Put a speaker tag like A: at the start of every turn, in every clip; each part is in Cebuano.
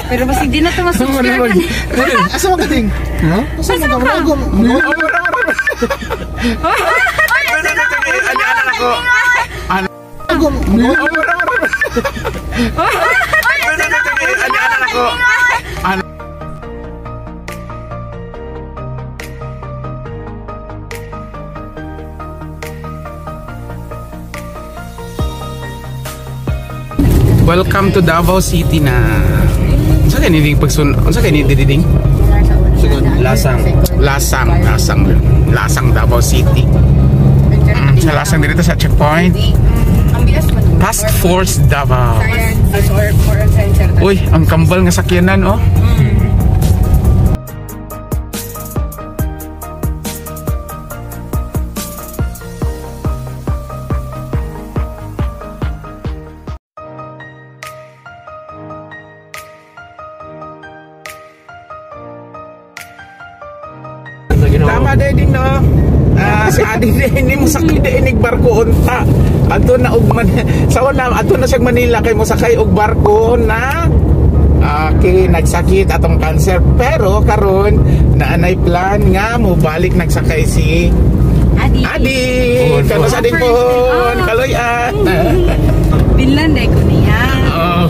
A: Pero basta di na ito masubscribe.
B: Asa man ka ding? Ha? Asa man ka?
C: Welcome to Davao City na. Unsa kay ni pagsun? Unsa kay ni diding?
D: Lasang.
C: Lasang, Lasang, Lasang Davao City. Sa Lasang dito sa checkpoint. Task Force Davao. Uy, ang kambal nga sakyanan oh. Tama din no. Si Adi din mo sakay din ig barko unta. Adto na og man sa wala adto na siyang Manila kay mo sakay og barko na. Okay, nagsakit atong cancer pero karon naanay plan nga mo balik nagsakay si
A: Adi.
C: Adi. Kano sa din pohon kaloy-an.
A: Binlan day ko niya.
C: Oh.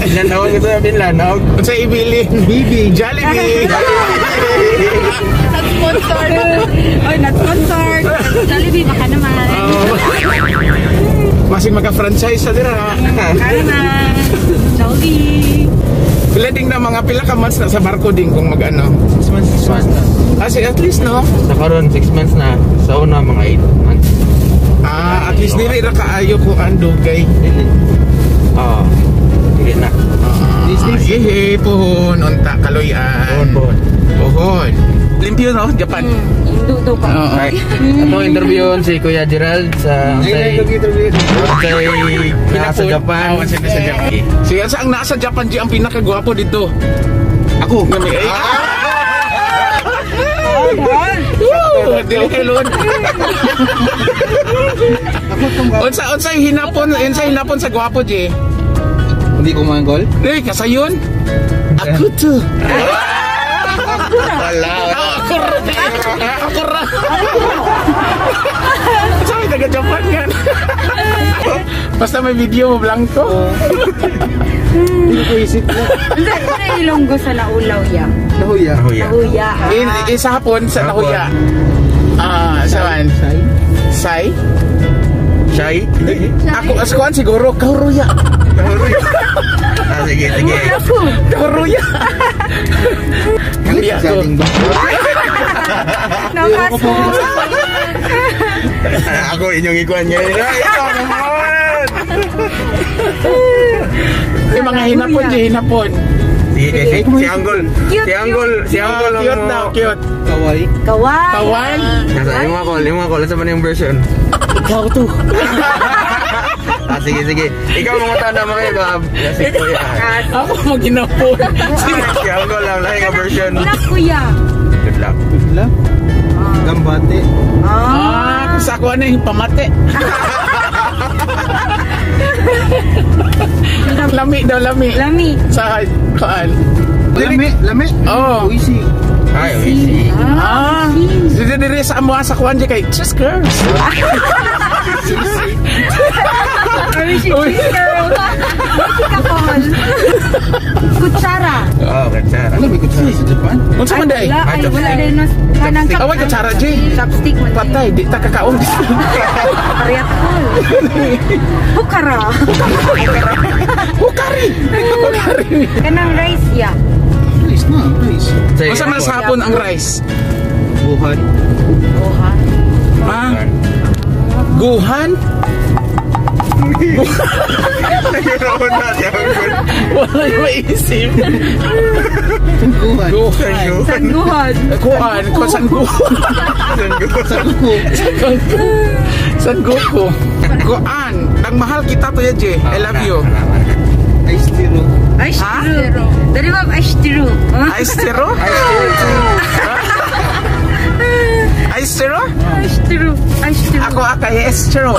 D: Binlan ako ito, binlan.
C: Unsa ibilin? Bibi, Jollibee.
A: Not sponsored. Oy, not sponsored. Jollibee baka naman.
C: Oh. Masing maka-franchise sa dira.
A: Baka naman. Jollibee.
C: Pila ding na mga pila ka months na sa barko din kung mag-ano?
D: 6 months, 6 months na.
C: Kasi at least no?
D: Sa karon 6 months na. Sa una, mga 8 months.
C: Ah, at least dili ra kaayo ko ang dugay.
D: Dili. Oo. Dili na.
C: Yehe, pohon, unta, kaloy-an.
D: Pohon, pohon.
C: Pohon. Limpyo no, Japan.
A: Indo pa.
C: Oo.
D: Ay, ato interviewon si Kuya Gerald sa kay nasa Japan.
C: Ah, nasa Japan. Sige, sa ang nasa Japan ang pinakagwapo dito.
B: Ako.
C: Dili kay Lord. Unsa unsa hinapon, unsa hinapon sa gwapo G?
B: Hindi ko manggol.
C: Eh, kasayon. Ako to.
D: Wala.
C: Ako ra. Ako ra. Sabi taga Japan yan. Basta may video mo blanco.
B: Hindi ko isip ko.
A: Unsa unsa Ilonggo sa Naulaw ya?
B: Nahuya.
D: Nahuya.
A: Nahuya.
C: In sa hapon sa Nahuya. Ah, saan?
B: Sai.
C: Sai?
D: Shy?
C: Ako as kuan siguro Kauruya.
D: Ah, sige, sige.
C: Kauruya. Kauruya ko.
A: Nakaso.
D: Ako inyong ikuan ngayon. Ay, ikaw naman!
C: Yung mga hinapon, di hinapon.
D: Sige, si Anggol. Si Anggol, si Anggol.
C: Cute daw, cute.
B: Kawai.
A: Kawai.
C: Kawan.
D: Nasa, yung mga call. Sa man yung version?
C: Ikaw to.
D: Ah, sige, sige. Ikaw mga tanda mo kayo, Bob. Si Kuya.
C: Ako maginapon.
D: Si Anggol lang, lahi nga version.
A: Good luck, Kuya.
D: Good luck.
B: Good luck. Gambate.
C: Ah, kung sa ako ano yung pamate. Lami daw, lami.
A: Lami.
C: Sa kaan.
B: Lami, lami.
C: Oh.
B: Uisi.
D: Ay, easy.
C: Ah, dili dili sa amo sa kuan di kay cheese girls.
A: Uy. Girl. Kakol. Kutsara.
D: Oh, kutsara.
B: Alam, may kutsara sa Japan.
C: Unsa man day?
A: Wala, ay, wala din. Kanang
C: Ah, way kutsara, Jay.
A: Chopstick man.
C: Patay, di ta kakaon.
A: Pariyat kol. Hukara.
C: Hukari. Hukari.
A: Kanang rice ya.
B: Rice na, rice.
C: Unsa man sa hapon ang rice?
B: Buhan.
A: Oha.
C: Ah, guhan?
D: Nahirapan na si Anggol.
C: Wala yung maisip.
B: Buhan.
C: Guhan.
A: Sanguhan.
C: Kuan, ko san guhan.
B: Saguko.
C: San Goku. Kuan, ang mahal kita to ya, Jay. I love you.
B: Ice tiro.
A: Aishtiru. Dari ba aishtiru?
C: Ice tiro? Ice tiro?
A: Aishtiru. Aishtiru.
C: Ako akay estro.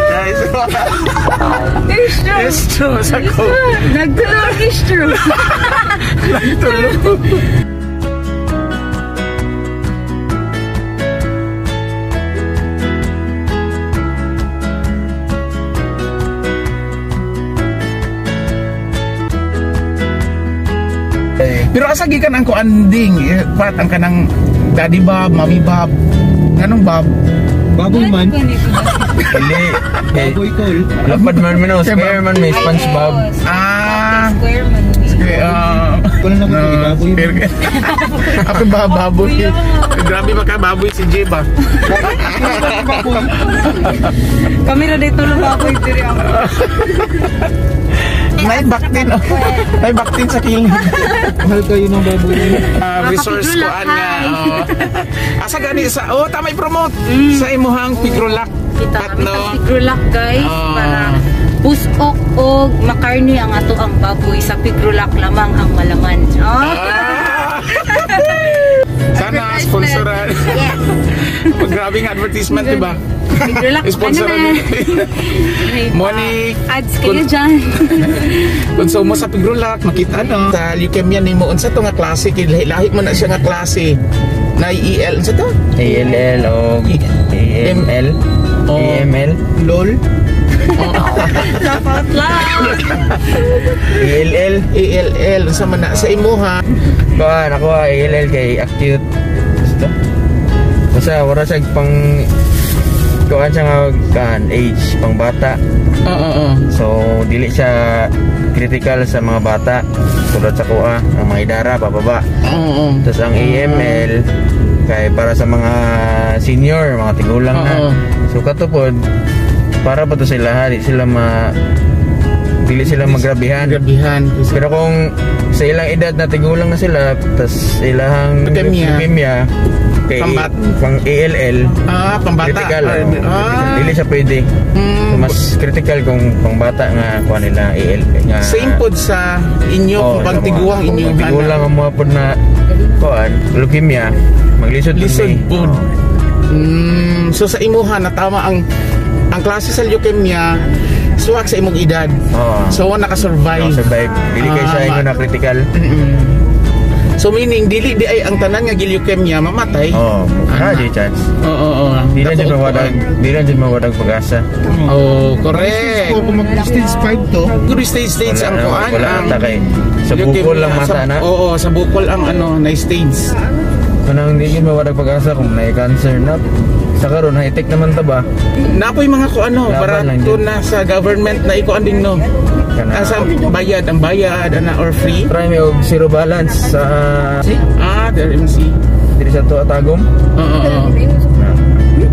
D: Nice.
C: It's true sa ko.
A: Nagtulog is true.
C: Nagtulog. Pero asa gikan ang kuanding, pat ang kanang Daddy Bob, Mommy Bob. Nganong Bob?
B: Baboy man.
D: Dili.
B: Baboy call.
D: Lapad man mi no, square man may SpongeBob.
C: Ah,
A: Square man.
B: Wala na ko baboy.
C: Ako ba baboy? Grabe maka baboy si Jay ba?
A: Kami ra dito lang baboy diri ako.
C: May baktin. May baktin sa kilid.
B: Mahal kayo ng baboy.
C: Resource ko
A: Pigrolak,
C: an nga.
A: hi.
C: Oh. Asa gani sa oh tama i-promote sa imuhang Pigrolak.
A: Kita
C: Pat,
A: kami
C: no?
A: tag Pigrolak guys
C: Ah.
A: para pusok og makarni ang ato ang baboy sa Pigrolak lamang ang malaman. Oh.
C: Ah. Sana sponsoran.
A: Yes.
C: Grabe nga advertisement, di ba?
A: Pigrolak ano
C: Sponsoran.
A: na. May pa-
C: Money.
A: Ads kayo dyan.
C: Konsumo sa Pigrolak, makita no. Sa leukemia nimo unsa to nga klase kay lahi mo na siya nga klase. Na EL unsa to?
D: ALL o AML.
C: Oh.
D: AML.
B: LOL.
A: Laugh out loud.
D: ALL.
C: ALL unsa man na sa imuha?
D: Kuha, nakuha ALL kay acute. Basta. Basta wala siya pang kuha siya nga kan age pang bata.
C: Oo oo.
D: So dili siya critical sa mga bata tulad sa kuha ang mga idara pababa.
C: Oo.
D: Tapos ang AML kay para sa mga senior, mga tigulang na.
C: Oo.
D: So katupod para pa to sila ha, di sila ma dili sila magrabihan.
C: Grabihan.
D: Pero kung sa ilang edad na tigulang na sila, tas ilahang
C: Leukemia.
D: leukemia kay pang ALL,
C: Ah, pambata.
D: critical.
C: Or-
D: Oh,
C: ah.
D: Dili siya pwede. So, mas critical kung pangbata nga kuha nila AL nga.
C: Same pod sa inyo
D: Oo,
C: kung pagtiguang
D: sa mga-
C: inyo.
D: Kung tigulang ang mga pod na kuan, leukemia, maglisod pud
C: Lisod
D: ni.
C: pod.
D: Oo.
C: So sa imuha na tama ang klase sa leukemia suwak sa imong edad.
D: Oo.
C: So wa naka-survive.
D: Naka-survive. Dili kay siya
C: Ah,
D: ingon na critical.
C: So meaning dili di ay ang tanan nga leukemia mamatay.
D: Oo, oh,
C: Ah.
D: di chance.
C: Oo, oo.
D: Di na jud mawadag, di na jud mawadag pag-asa.
C: Oh, correct.
B: Kung mag stage 5 to.
C: Good stage stage ang kuan
D: wala
C: ang
D: ata kay sa bukol lang mata
C: sa,
D: na.
C: Oo, sa bukol ang ano na stage.
D: Kanang di jud mawadag pag-asa kung may cancer na. Sa karon high-tech naman ta ba?
C: Napoy mga ko ano,
D: Laban lang
C: barato
D: din.
C: na sa government na ikuan din no.
D: Kana
C: Ah, sa bayad, ang bayad ana or free.
D: try mi og zero balance sa
C: Ah, the MC.
D: diri sa tuwa Tagum.
C: Oo, oo.
D: Na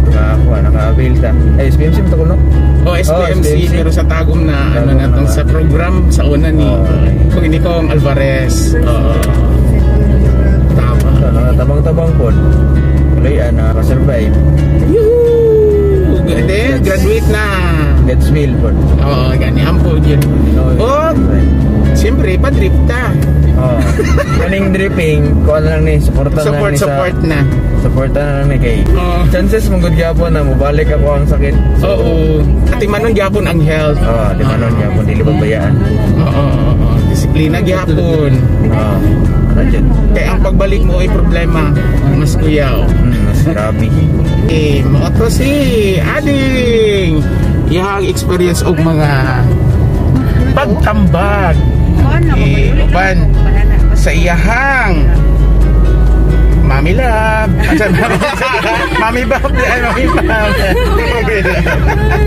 D: nakakuha, naka-avail ta. Ay, SPMC mo to kuno?
C: Oh, SPMC,
D: SPMC.
C: pero sa Tagum na ano
D: Tagum
C: na tong
D: na.
C: sa program sa una ni
D: Oh.
C: kung hindi ko ang Alvarez. Oo. Tama.
D: So, nakatabang-tabang pod. Tuloy ah, nakaka-survive.
C: Yuhuu! Then, graduate na.
D: That's will pod.
C: Oo, gani ampo yun.
D: No,
C: Oh, siyempre, pa-drip ta.
D: Oh. Kaning dripping, kuha na lang ni, suporta na lang
C: Support,
D: ni sa
C: support na.
D: Suporta na lang ni kay.
C: Oo.
D: Chances mong good gyapon na mobalik ako ang sakit. So,
C: Oo. Ati manon gyapon ang health.
D: Oh, di manon gyapon dili babayaan.
C: Oo, oo, oo. Disiplina gyapon.
D: Oh. Ano dyan?
C: Kaya ang pagbalik mo ay problema. Mas kuyaw.
D: Mas grabe.
C: Eh, mao to si Ading. Iyang experience og mga pagtambag Eh, uban sa iyahang Mami Love. Mami Bob. Ay, Mami Bob.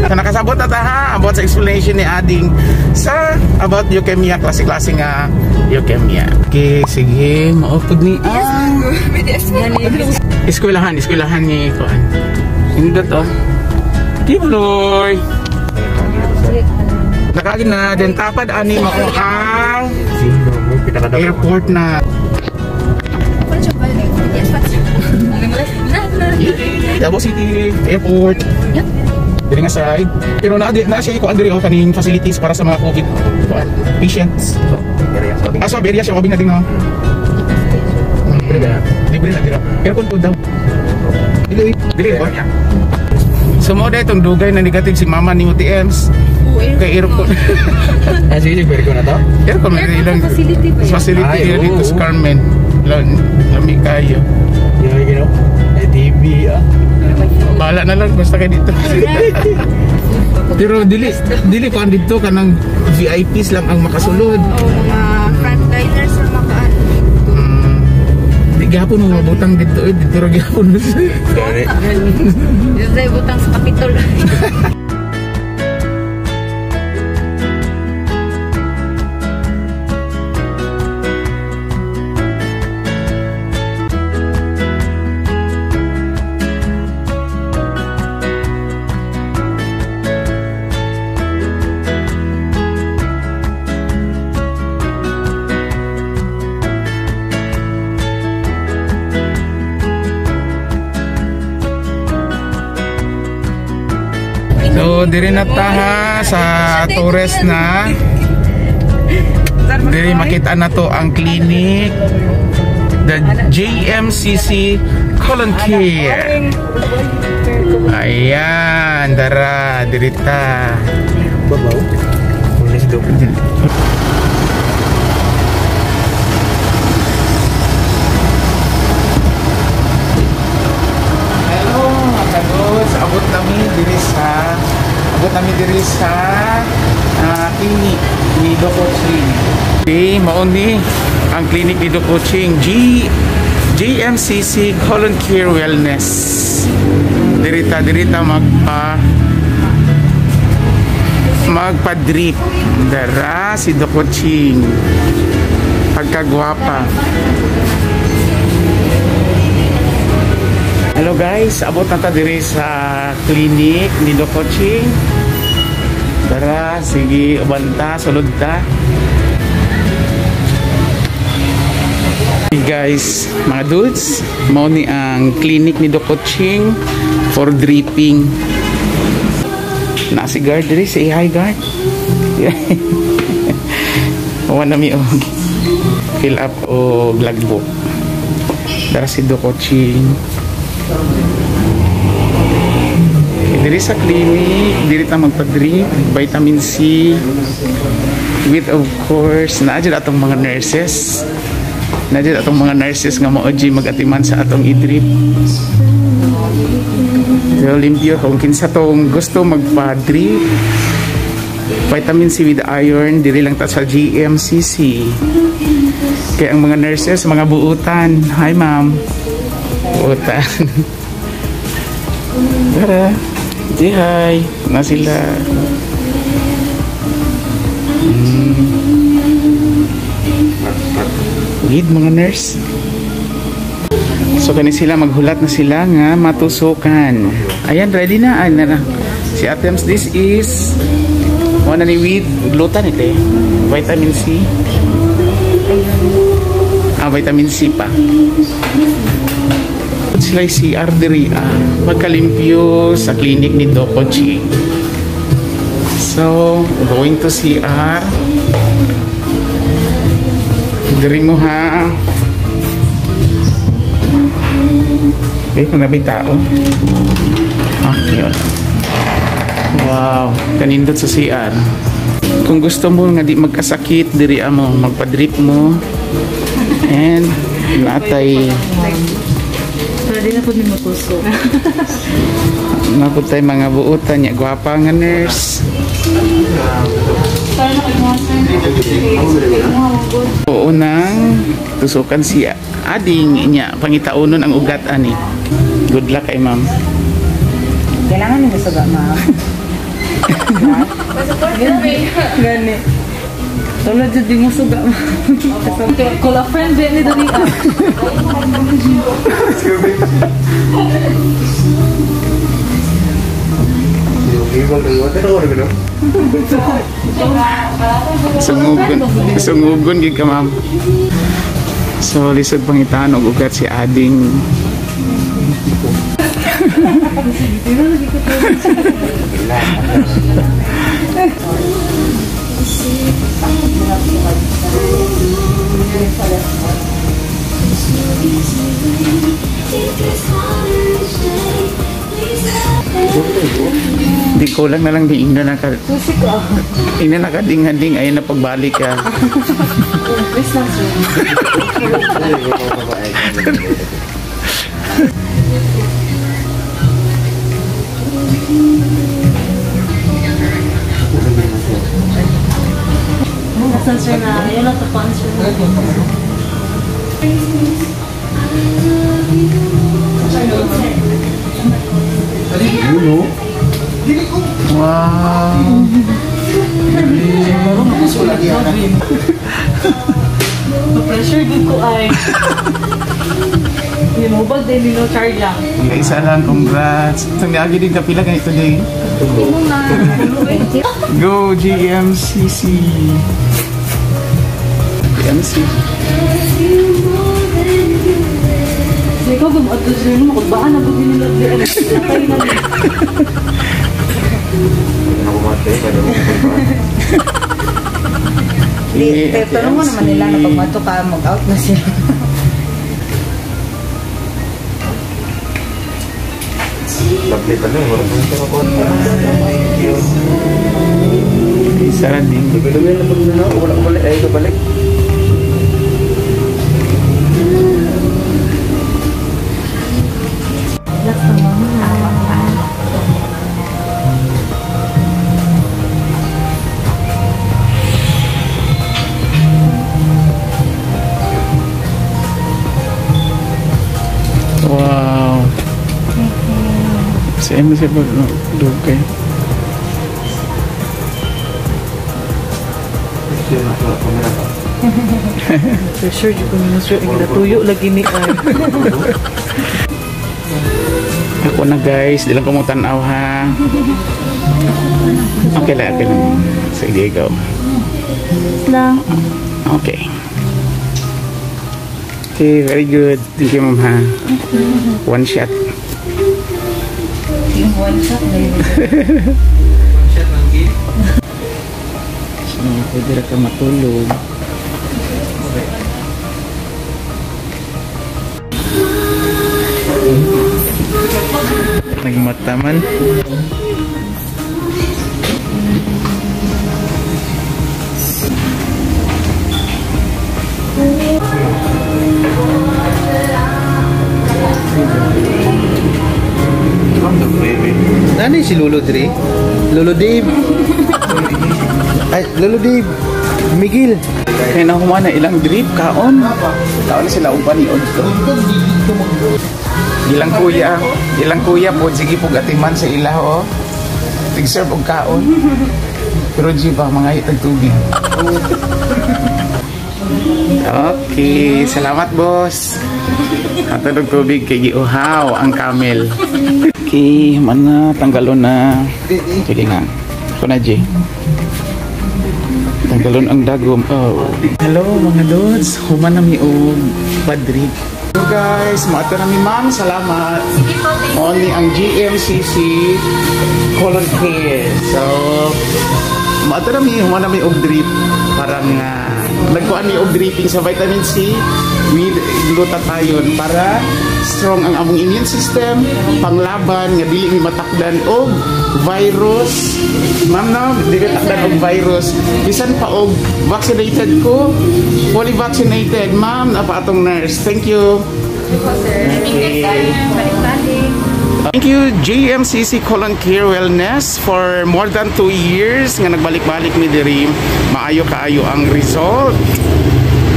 C: So, nakasabot na ta ha about sa explanation ni Ading sa about leukemia, klase-klase nga leukemia. Okay, sige. Maupod ni ang eskwelahan, eskwelahan ni Kuan. Indot oh. Tibloy. Nakagin na din tapad ani mao ang airport na. Davao City Airport. Diri nga side. Pero naa na siya ko diri oh kaning facilities para sa mga COVID kuan patients. Ah, so area siya na din no. Libre na. Libre na dira. Aircon po daw. Dili dili ko. So mo itong dugay na negative si mama ni UTMs. Kay aircon.
D: Ah, sige, sige, ko na to.
C: Aircon man
A: Aircon
C: ilang
A: sa facility ba yun?
C: Facility
D: Ay,
C: nila dito
D: oo.
C: sa Carmen. Lami kayo.
D: Yung, you know, ay TV ah.
C: Bahala na lang basta kay dito. Pero dili dili ko dito kanang VIPs lang ang makasulod.
E: O mga frontliners or makaan.
C: Di gihapon mo mabutang dito eh, dito ra gihapon.
D: Gani.
A: Dito tayo butang sa Kapitol.
C: So diri na ta ha sa Torres na. Diri makita na to ang clinic, the JMCC Colon Care. Ayan, dara, diri ta.
D: Babaw. Wala si Dok.
C: Hello, mga kagods. Abot nami diri sa clinic ni Doc Coaching. Okay, mao ni ang clinic ni Doc Coaching, JMCC Colon Care Wellness. Dirita magpa-drip. Dara si Doc Coaching. Pagkagwapa. Hello guys, abot na ta diri sa clinic ni Doc Coaching. Tara, sige, uban ta, sulod ta. Hey guys, mga dudes, mao ni ang clinic ni Doc Coaching for dripping. Na si guard diri, say hi guard. Wa na mi og fill up og logbook. Dara si Doc Coaching. Diri sa clinic, diri ta magpa-drip, vitamin C with of course, naa jud atong mga nurses. Naa jud atong mga nurses nga mao jud magatiman sa atong i-drip. So limpyo kung kinsa tong gusto magpa-drip vitamin C with iron, diri lang ta sa GMCC. Kaya ang mga nurses, mga buutan. Hi ma'am. Buutan. Tara. Di hi. Na sila. Lead mga nurse. So kani sila maghulat na sila nga matusukan. Ayan, ready na. Ay, na. Si Atems, this is one ni with gluten ito eh. Vitamin C. Ah, vitamin C pa. Sila CR diri magkalimpyo sa clinic ni Doc Coaching. So, going to CR. Diri mo ha. Okay, kung nabay tao. Okay, yun. Wow, kanindot sa CR. Kung gusto mo nga di magkasakit, diri amo magpa-drip mo. And natay
A: Pwede na po ni matusok.
C: Napod tayo mga buutan niya, gwapa nga nurse. Oo nang tusukan si Ading niya, pangitaunon ang ugat ani. Good luck kay ma'am.
A: Kailangan nyo suga, ma'am. Gani. Tulad dyan di mo suga, ma'am. Call a friend din ni Dali.
C: Sungugon, sungugon gid ka ma'am. So lisod pangitaan og ugat si Ading. Di kulang na lang di ingna na ka.
A: Tusik ah.
C: Ingna na ka ding ayun na pagbalik ka.
A: Please lang, sir. Asan sir na? Ayun lang tapuan sir.
C: Wow.
A: Pa-pressure good ko ay. Hindi mo ba din no charge lang.
C: Isa lang, congrats. Itong niagi din kapila ganito din. Go GMCC. GMC.
A: Ikaw ba ato sir no makudbaan na bud nila di ay. Patay na.
C: Eh,
F: Pero mo naman nila na pag mato ka, mag-out na sila.
D: Lovely pa na. Wala pa siya makuha. Thank you.
C: Isa lang din.
D: Lubi-lubi na pag na. Wala ko balik. Ay, balik.
A: Last na mama.
C: Wow. Si Emma siya pag dugay.
A: Pressure jud ko nimo sir, ang natuyo lagi ni ay.
C: Ako na guys, di lang ko mo tanaw ha. Okay lang, okay lang. Sige, go.
A: Lang.
C: Okay. Okay, very good. Thank you, ma'am ha. One shot.
A: Yung one shot na yun.
C: So, pwede ra ka matulog. Nagmataman.
B: Nani si Lolo Dre? Lolo Dave. Ay, Lolo Dave. Miguel.
C: Kaya na humana ilang drip kaon. Kaon na sila uban ni Odto. Ilang kuya po sige po atiman sa ila oh. Tig-serve og kaon. Pero di ba mga itag tubig. Okay, salamat boss. Hatag og tubig kay giuhaw ang camel. Okay, mana tanggalon na. Sige nga. Ako na, Jay. Tanggalon ang dagom. Oh. Hello mga lods. Human na mi og padri. Hello guys, maato na mi ma'am. Salamat. Only ang GMCC Colon Care. So, maato na mi, human na mi og drip. Parang nagkuan mi og dripping sa vitamin C with glutathione para strong ang among immune system, panglaban nga dili mi matakdan og virus. Ma'am no, dili takdan og virus. Bisan pa og vaccinated ko, fully vaccinated. Ma'am, na pa atong nurse. Thank you. Okay. Thank you JMCC Colon Care Wellness for more than 2 years nga nagbalik-balik mi diri. Maayo kaayo ang result.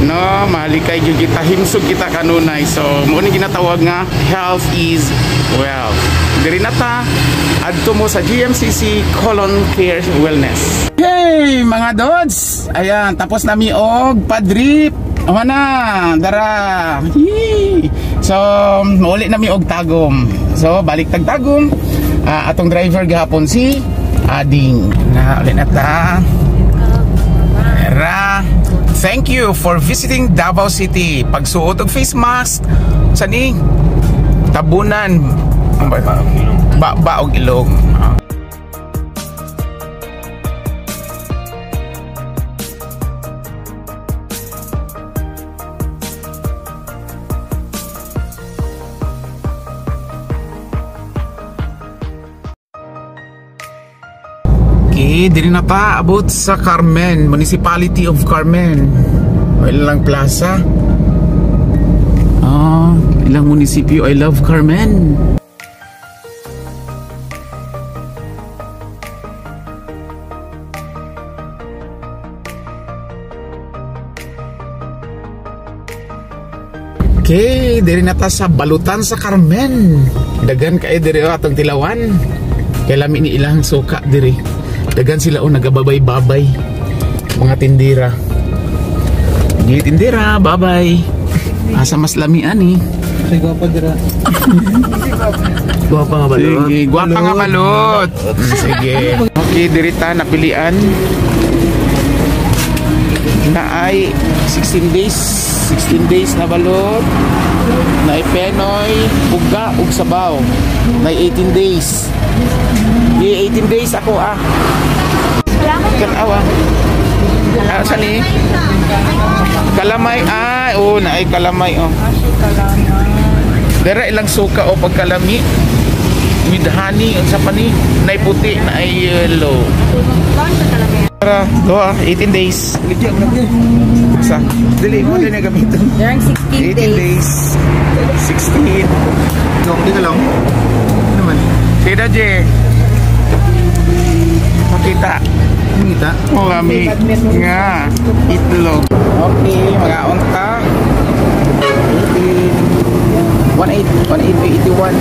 C: No, malikay gyud kita, himsog kita kanunay. So, mo ni ginatawag nga health is wealth. Diri na ta, adto mo sa GMCC Colon Care Wellness. Hey mga dods! Ayan, tapos na mi og padrip. Ama na, dara. Yee! So, mauli na mi og Tagum. So, balik tag Tagum. Atong driver gihapon si Ading. Na uli na ta. Ra. Thank you for visiting Davao City. Pagsuot og face mask sa ni tabunan ba og ilong. Okay, diri na ta abot sa Carmen, Municipality of Carmen. Ilang plaza. Ah, ilang munisipyo. I love Carmen. Okay, diri na ta sa balutan sa Carmen. Dagan kay diri atong tilawan. Kay lami ni ilang suka diri. Dagan sila o nagababay-babay. Mga tindira. Sige, tindira, babay. Asa mas lamian eh.
B: Sige, gwapa dira.
D: Gwapa nga balot.
C: Sige, gwapa nga balot. Sige. Okay, diri ta napilian. Na ay 16 days. 16 days na balot. Na penoy, buga ug sabaw. Na 18 days. Di 18 days ako ah. Kanawa. Ah, saan eh? Kalamay ah, oh, naay kalamay oh. Dera ilang suka o pagkalami. With honey unsa pa ni? Naay puti, naay yellow. Tara, doa, 18 days. Sa dili mo din na gamiton.
F: During 16
C: 18 days. 16.
B: Dong, di ka lang. Ano naman?
C: Sige na, Jay. Pakita.
B: Mangita.
C: Oh, kami nga itlog. Okay, mga unta. 18 18 18 81.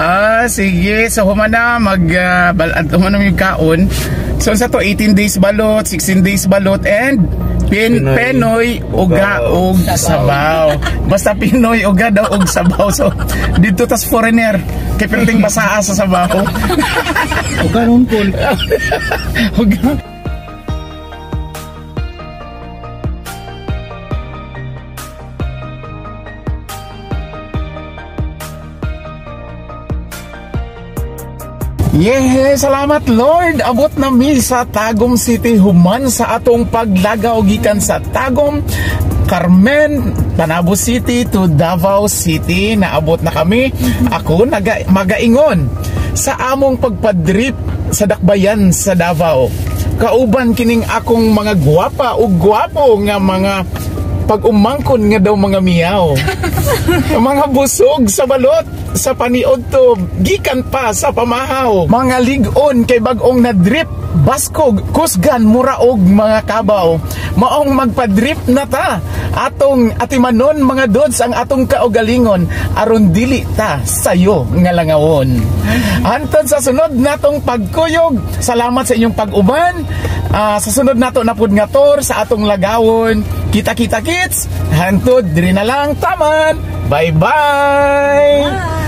C: Ah, sige. So humana mag humana yung kaon. So sa to 18 days balot, 16 days balot and Pinoy uga og sabaw. Basta Pinoy uga daw og sabaw. So dito tas foreigner kay perting basaa sa sabaw.
B: Uga ron kol.
C: Uga. Yeah, salamat Lord. Abot na mi sa Tagum City human sa atong paglagaw gikan sa Tagum, Carmen, Panabo City to Davao City. Naabot na kami. Ako magaingon sa among pagpadrip sa dakbayan sa Davao. Kauban kining akong mga gwapa o gwapo nga mga pag-umangkon nga daw mga miyaw. Mga busog sa balot, sa paniod to, gikan pa sa pamahaw. Mga lig-on kay bag-ong na-drip, baskog, kusgan, muraog mga kabaw. Maong magpadrip na ta, atong atimanon mga dods ang atong kaugalingon, aron dili ta sayo nga langawon. Antod sa sunod natong pagkuyog, salamat sa inyong pag-uban. Sa sunod nato na pud nga tour sa atong lagawon. Kita-kita kits, hantod diri na lang taman. Bye-bye.